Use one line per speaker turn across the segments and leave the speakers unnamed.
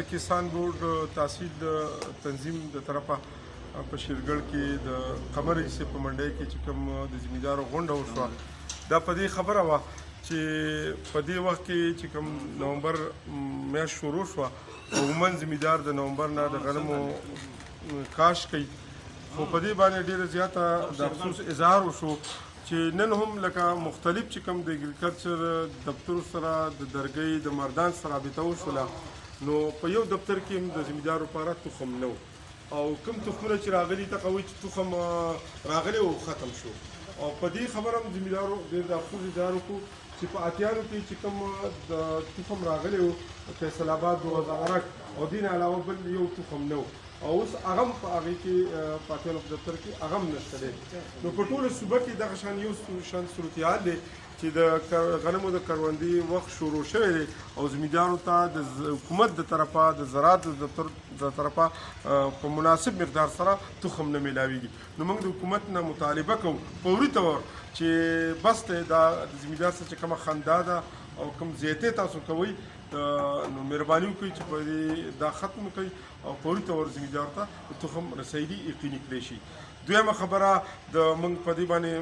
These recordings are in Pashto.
د کسان بورډ تحصیل د تنظیم د طرفه په شیرګړ کې د قمر عیسې په منډۍ کې چې کوم د زمیندارو غونډه وشوه، دا په دې خبره وه چې په دې وخت کې چې کوم نومبر میاشت شروع شوه، عموما زمیندار د نومبر نه د غنمو کاش کوي، خو په دې باندې ډیره زیاته د افسوس اظهار وشو چې نن هم لکه مختلف چې کوم د اګریکلچر دفتر سره، د درګۍ، د مردان سره رابطه وشوله، نو په یو دفتر کې هم د زمیندارو لپاره تخم نه، او کوم تخمونه چې راغلي ته کوي چې تخم راغلی او ختم شو. او په دې خبره هم زمیندارو ډېر د افسوس اظهار وکړو چې په اتیانو کې چې کوم د تخم راغلی و، فیصل آباد 2008، او دې نه علاوه بل یو تخم نه، او اوس هغه هم په هغې کې په اتیانو په دفتر کې هغه هم نشته دی. نو په ټوله صوبه کې دغه شان یو شان صورتحال دی چې د غنمو د کروندې وخت شروع شوی دی او زمیندارو ته د حکومت د طرفه، د زراعت د دفتر د طرفه په مناسب مقدار سره تخم نه میلاویږي. نو موږ د حکومت نه مطالبه کوو فوري طور چې بس ته دا د زمیندار څخه چې کومه خندا ده او کوم زیاتې تاسو کوئ، نو مهرباني وکړئ چې په دې دا ختم کړئ او فوري طور زمیندار ته تخم رسیدي یقیني کړی شي. دویمه خبره، د موږ په دې باندې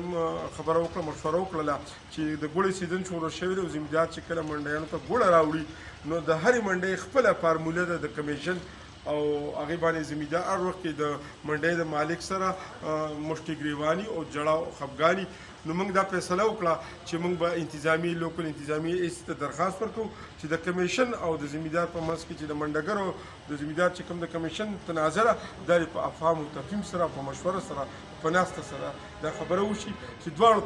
خبره وکړه، مشوره وکړله چې د ګوړې سیزن شروع شوی دی او زمیندار چې کله منډیانو ته ګوړه راوړي، نو د هرې منډۍ خپله فارموله ده د کمیشن، او هغې باندې زمیندار هر وخت کې د منډۍ د مالک سره مشتې ګریواني او جړا او خفګاني. نو موږ دا فیصله وکړه چې موږ به انتظامی، لوکل انتظامی ایس ته درخواست ورکړو چې د کمیشن او د زمیندار په منځ کې، چې د منډګر او د زمیندار چې کوم د کمیشن تنازع ده، دا په افهام او تفهیم سره، په مشوره سره، په ناسته سره دا خبره وشي چې دواړو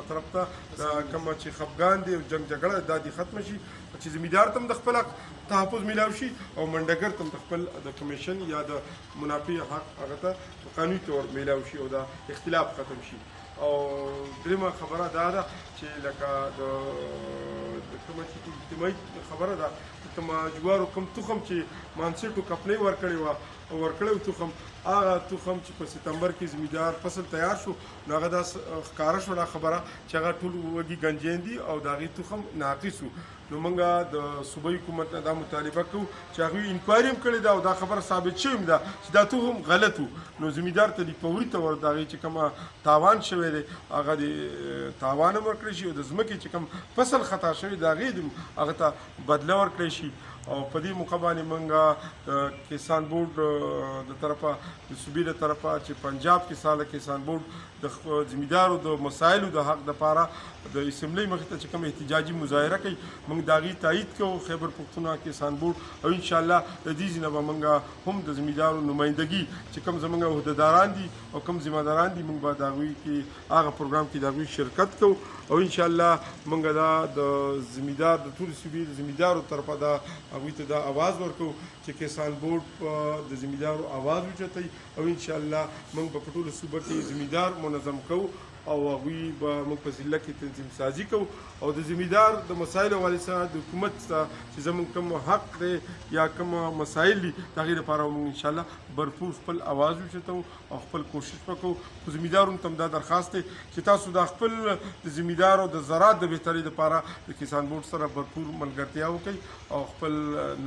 طرف ته دا کوم چې خفګان دی او جنگ جګړه دا دې ختم شي، چې زمیندار ته هم د خپل حق تحفظ میلاو شي او منډګر ته هم د خپل د کمیشن یا د منافع حق هغه ته په قانوني طور میلاو شي او دا اختلاف ختم شي. او دریمه خبره دا ده چې لکه د کومه چې اجتماعي خبره ده، کوم جوارو کوم تخم چې مانسټو کمپنۍ ورکړې وه او ورکړی تخم، هغه تخم چې په ستمبر کې زمیندار فصل تیار شو، نو هغه دا ښکاره شو دا خبره چې هغه ټول وږي ګنجین دي او د هغې تخم ناقص و. نو موږ د صوبایي حکومت نه دا مطالبه کوو چې هغوی انکوایري هم کړې ده او دا خبره ثابت شوې هم ده چې دا تخم غلط و، نو زمیندار ته دې فوري طور د هغې چې کومه تاوان شوی دی هغه دې تاوان هم ورکړی شي او د ځمکې چې کوم فصل خطا شوی د هغې دې هغه ته بدله ورکړی شي. او په دې موقع باندې موږ د کسان بورډ د طرفه، د صوبې د طرفه، چې پنجاب کې ساله کسان بورډ د زمیندارو د مسایلو د حق دپاره د اسمبلۍ مخې ته چې کوم احتجاجي مظاهره کوي، موږ د هغې تایید کوو، خیبر پښتونخوا کسان بورډ. او انشاءالله د دې ځای نه به موږ هم د زمیندارو نمایندګي، چې کوم زموږ عهدهداران دي او کوم ذمه داران دي، موږ به د هغوی کې هغه پروګرام کې د هغوی شرکت کوو. او انشاءالله موږ دا د زمیندار، د ټولې صوبې د زمیندارو طرفه دا هغوی ته دا اواز ورکوو چې کسان بورډ په د زمیندارو اواز اوچتوي او انشاءالله موږ به په ټوله صوبه کې زمیندار منظم کوو او هغوی به موږ په ضلع کې تنظیم سازي کوو او د زمیندار د مسایلو حوالې سره د حکومت ته چې زموږ کوم حق دی یا کوم مسایل دي، د هغې لپاره موږ انشاءالله برپور خپل اواز اوچتوو او خپل کوشش وکړو. خو زمیندارو ته هم دا درخواست دی چې تاسو دا خپل د زمیندارو د زراعت د بهترۍ لپاره د کسان بورډ سره برپور ملګرتیا وکړئ او خپل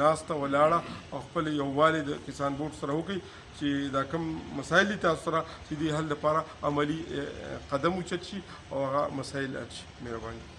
ناسته ولاړه او خپل یووالی د کسان بورډ سره وکړئ چې دا کوم مسایل دي تاسو سره، چې د حل لپاره عملي قدم اوچت شي او هغه مسایل حل شي. مهرباني.